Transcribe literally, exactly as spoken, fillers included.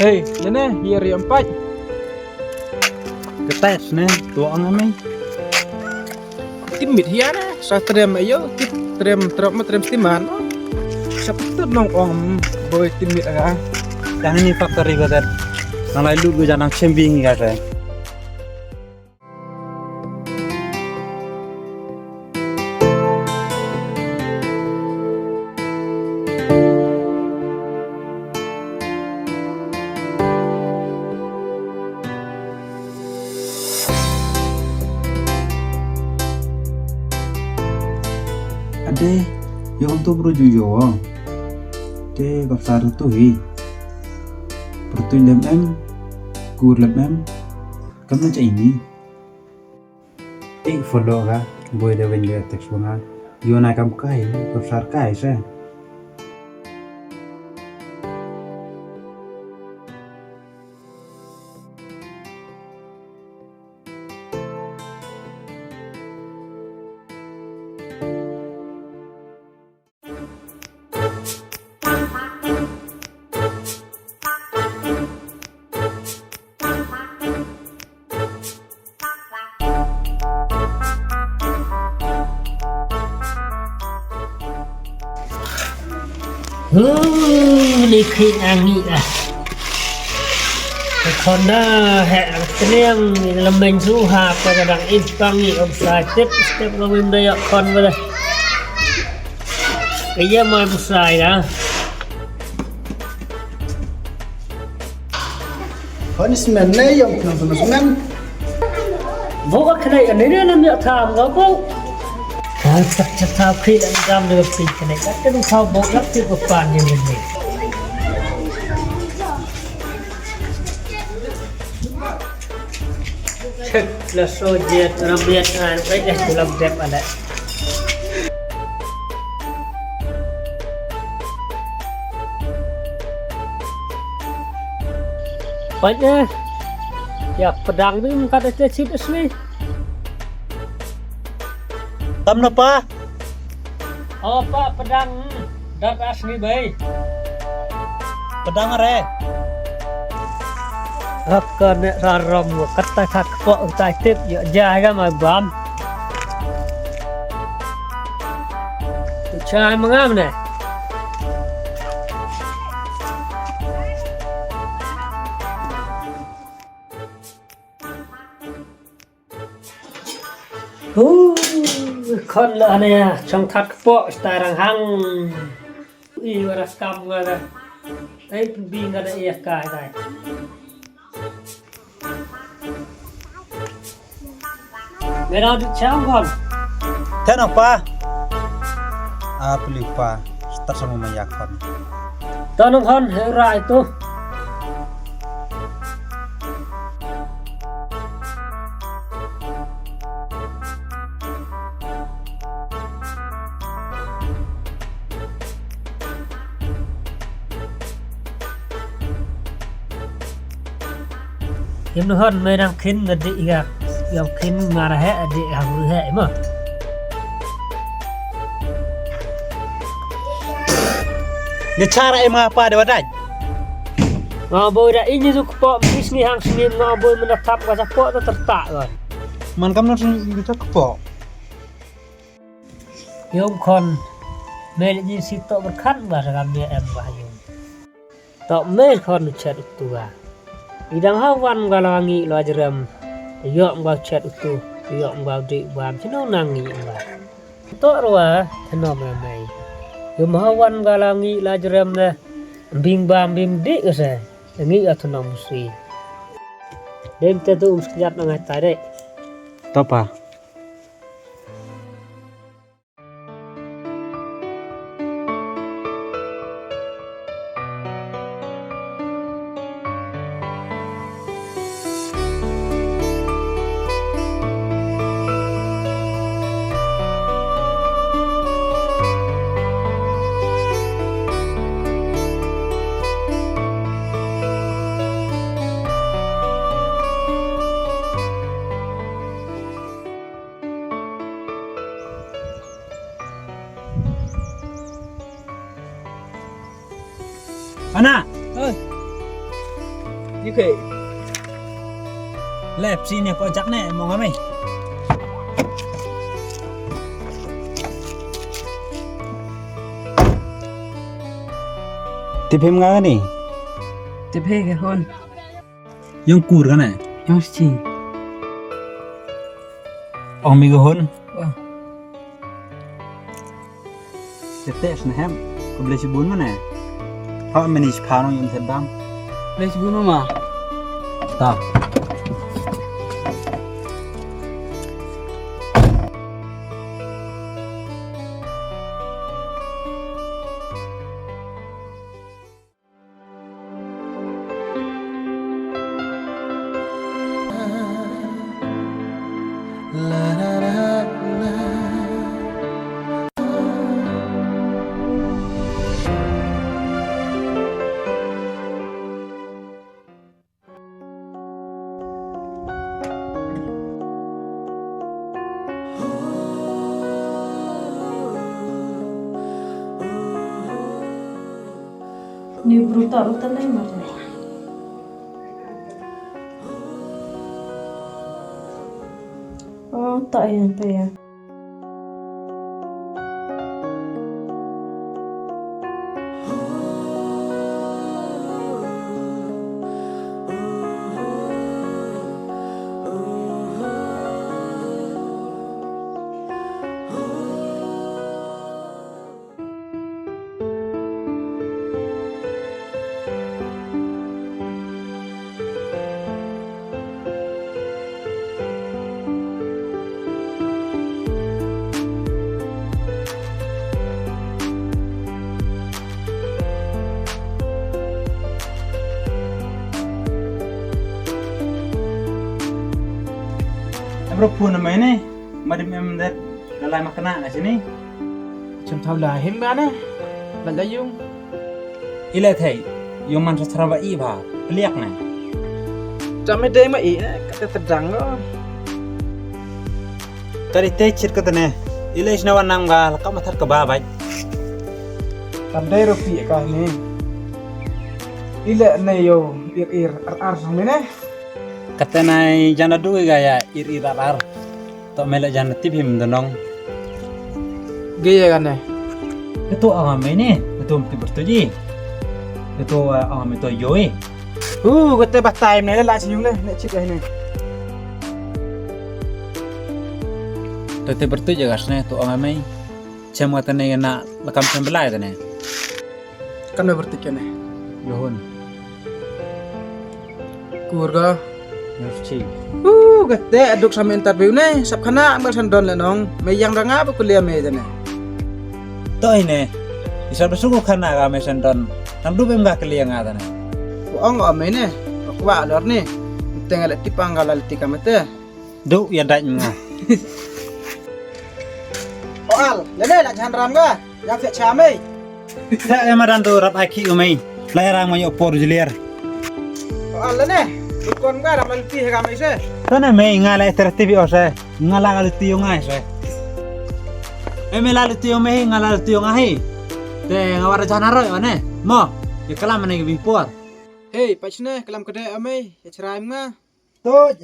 Hey, nene, hiar ya empat. Ketes ne, tuang ami. Timit hiar ne, sa trem ayo, trem trok ma trem stiman. Sa patut nong ong boy timit aga. Yang ini factory ko dat. Nang lai lut ko janang chembing ka sa. Ade, yo om tu bru ju yo. Te kap sar tu hi. Pertu lem em, kur lem em. Kam na cha ini. Tik follow ka, boy de wen de text wa nga. Yo na kam kai, ko sar kai se. Huh, ni khit angi ah. Khon da he ang tniang ni lameng su ha pa ka dang ip pang ni om sa tip step ka wim da yok khon ba da. Ka ya mai bu sai da. Punishment ne yong punishment. Bo ka khnai ani ne nam ya tham ga bo. Ka chak chak tham khi dan gam de khi khnai ka kan tham bo lak ti ko pan ni ni. Chek la so jet ram jet an kai eh kulam dep ala. Pait eh. Ya pedang ni mkat eh chit asli. Tam na pa? Oh pa, pedang. Dat asli bai. Pedang re. Rak ka ne rarom wa kata ka kpo utai tip ya ja ga ma bam. Tu chai mangam ne. Hu, khon la ne chong that kpo stai rang hang. I wara skam wara. Ai bi nga da ya kai dai. Mera du chang khon. Te nong pa. A pli pa. Star sama ma ya khon. Te nong khon he ra itu. Yam nu hon me nang khin nga di ya. Yam khin nga ra he di ha hu he mo. Ni chara em nga pa de wadaj. Nga boi da ini su kpo, mis ni hang sngim nga boi mena thap ka sa kpo ta tertak kan. Man kam na sngim ka sa kpo. Yom khon, mel ni si to berkhan ba sa kam ya em ba yom. To mel khon chet utu ba. Idang ha wan ga la ngi la jerem. Yom ga chet utu, yom ga di bam, chino nang ngi ba. To rwa, teno me mei. Yom ha wan ga la ngi la jerem ne. Bing bam bing di ka se. Ngi a teno musi. Dem te tu um skjat na ngai tare. To pa. Ana. Oi. Ni khe. Le, psi ne, po jak ne, mo nga mei. Tip him nga ni? Tip he ka hon. Yong kur ka ne? Yong si. Ong mi ka hon? Wa. Tep tep sna hem. Ko ble sibun ma ne. Ha mani sipha nong yong tep dam. Ble sibun ma ma. Ta. Ni bruta ruta nai mare. Oh, ta ya, ta ya. Em ro phone mai ne, madim em det, lalai makna na sini. Chim thau la him ba ne, la la yung. Ile thei, yung man sa sara ba i ba, pliak ne. Cham me dei ma i, eh, kata tedang lo. Tari te chit kata ne, ile isna wa nang ba, la ka mathar ka ba bai. Tam dei ro pi ka ne. Ile ne yo, ir ir, ar ar sang me ne. Kata nai jana du ga ya, ir ir ar ar. To me la jan tip him da nong. Ge ya gane. Ito anga me ne, ito ti bertuji. Ito anga me to yoi. Uh, kate ba time ne la chi yung le, ne chit ya ne. To ti bertuji gas ne, to anga me. Chem kata ne na, la kam chem belai ta ne. Kam na bertik ne. Yohon. Kur ka. Yohon chi. Uh, kate aduk sa me interview ne. Sap khana amal san don le nong. Me yang da nga ba kuliah me ne. To hi ne. Isap da suku khana ka me san don. Nang du bem ka kuliah nga ta ne. Ku ong o me ne. Ku wa lor ne. Teng le tipang ka la liti ka mate. Du ya dai nga. O al, le ne la jan ram ka. Yang fe cha me. Sa e madan tu rap ai ki u mei. Lai rang ma yo por jilier. O al ne. Dukon ka rap lal ti he ka mei se. Tane mei nga lai ter ti bi o se. Nga la lal ti yo ngai se. E me la lal ti yo mei nga la lal ti yo ngai. Te nga wara jana roi o ne. Mo. Ye kalam ne bi por. Hey, pachne kalam kede o mei. Ye chrai nga. Tuj.